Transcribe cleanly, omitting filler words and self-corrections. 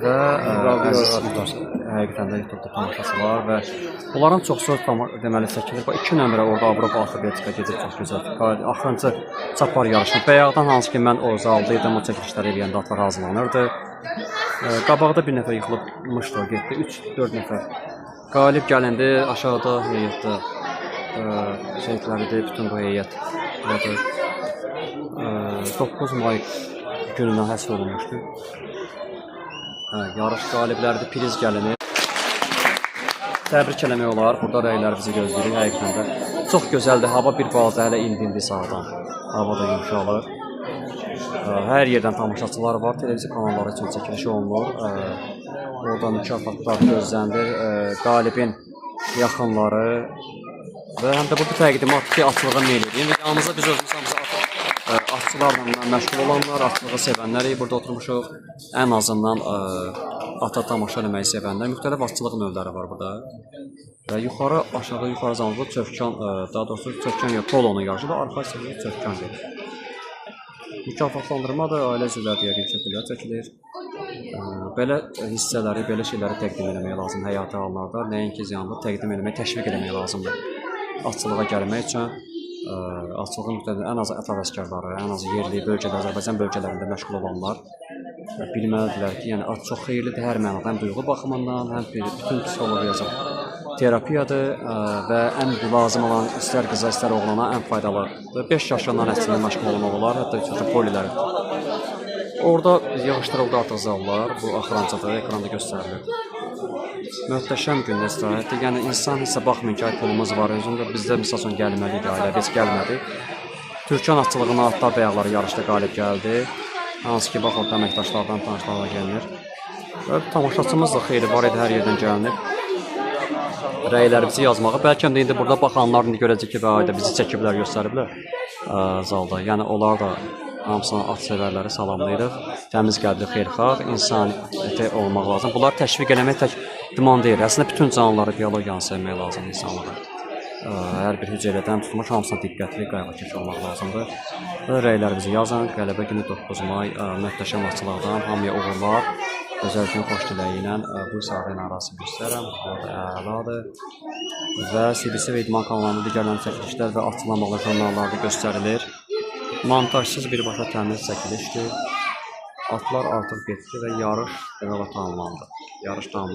Və əziz həqiqətən də YouTube-da tamaşaçılar və bunların çoxsu deməli çəkilir. Bax 2 nömrə orada Avropa alfabetika gedir, çox gözəl. Axırıncı çapar yarışını. Bayaqdan hansı ki mən o zalda idim, o çəkilişləri eləyəndə atlar hazırlanırdı. Qabaqda bir nəfər yıxılıbmışdı, o getdi. 3-4 nəfər. Qalib gəlindi, aşağıda heyətdə şəhidləridir, bütün bu heyət buradadır. 9 may gününə həsr olunmuşdu. Hə, yarış qalibləridir, priz gəlini. Təbrik eləmək olar. Burada rəylər bizi gözləyirik həqiqətən də. Çox gözəldir. Hava bir balaca hələ indi-indi sağdan. Hava da yumşalır. Hər yerdən tamaşaçılar var. Televiziya kanalları üçün çəkiliş olunur. Orada mükafatlar gözlənilir. Qalibin yaxınları və həm də bu bir təqdimatdır ki, atçılığa meyl edin. Və yanımızda biz özümüz hamısı atçılarla məşğul olanlar, atçılığı sevənlərik. Burada oturmuşuq. Ən azından ata tamaşa eləməyi sevənlər. Müxtəlif atçılıq növləri var burada. Və yuxarı, aşağı, yuxarı zamanda çövkan, daha doğrusu çövkan yox, polonun yarışı da arxa hissədə çövkan gedir. Mükafatlandırma da ailə üzvləri yəqin ki, pullar çəkilir. Belə hissələri, belə şeyləri təqdim eləmək lazımdır həyati hallarda. Nəinki ziyanlı təqdim eləmək, təşviq eləmək lazımdır. Atçılığa gəlmək üçün atçılığın müxtəlif ən azı ət həvəskarları, ən azı yerli bölgədə, Azərbaycan bölgələrində məşğul olanlar bilməlidirlər ki, yəni at çox xeyirlidir hər mənada, həm duyğu baxımından, həm bütün psixologiya terapiyadır və ən lazım olan istər qıza, istər oğlana ən faydalıdır. 5 yaşından əslində məşğul olmaq olar, hətta üçün poliləri. Orada yığışdırıldı artıq zallar, bu axırıncıdır, ekranda göstərilir. Möhtəşəm gündə istirahətdir. Yəni insan hissə baxmayın ki, ay pulumuz var, özündə bizdə məsəl üçün gəlməliydi ailə, biz gəlmədik. Türkan atçılığına atlar bayaqları yarışda qalib gəldi. Hansı ki, bax orada əməkdaşlardan, tanışlarla gəlinir. Və tamaşaçımız da xeyli var idi, hər yerdən gəlinib. Rəylərimizi yazmağa. Bəlkə də indi burada baxanlar indi görəcək ki, və ayda bizi çəkiblər, göstəriblər zalda. Yəni onlar da hamısını at sevərləri salamlayırıq. Təmiz qəlbli, xeyirxah, insaniyyətə olmaq lazım. Bunları təşviq eləmək tək idman deyil. Əslində bütün canlıları, biologiyanı sevmək lazımdır insanlara. Hər bir hüceyrədən tutmuş hamısına diqqətli, qayğıkeş olmaq lazımdır. Və rəylərinizi yazın. Qələbə günü 9 may möhtəşəm atçılıqdan hamıya uğurlar. Gözəl gün xoş diləyi ilə bu sahə arası göstərirəm. Burada əladır. Və CBC və İdman kanallarında digərlərini çəkilişlər və atçılıqla bağlı jurnallarda göstərilir. Montajsız birbaşa təmiz çəkilişdir. Atlar artıq getdi və yarış demək olar tamamlandı. Yarış tamamlandı.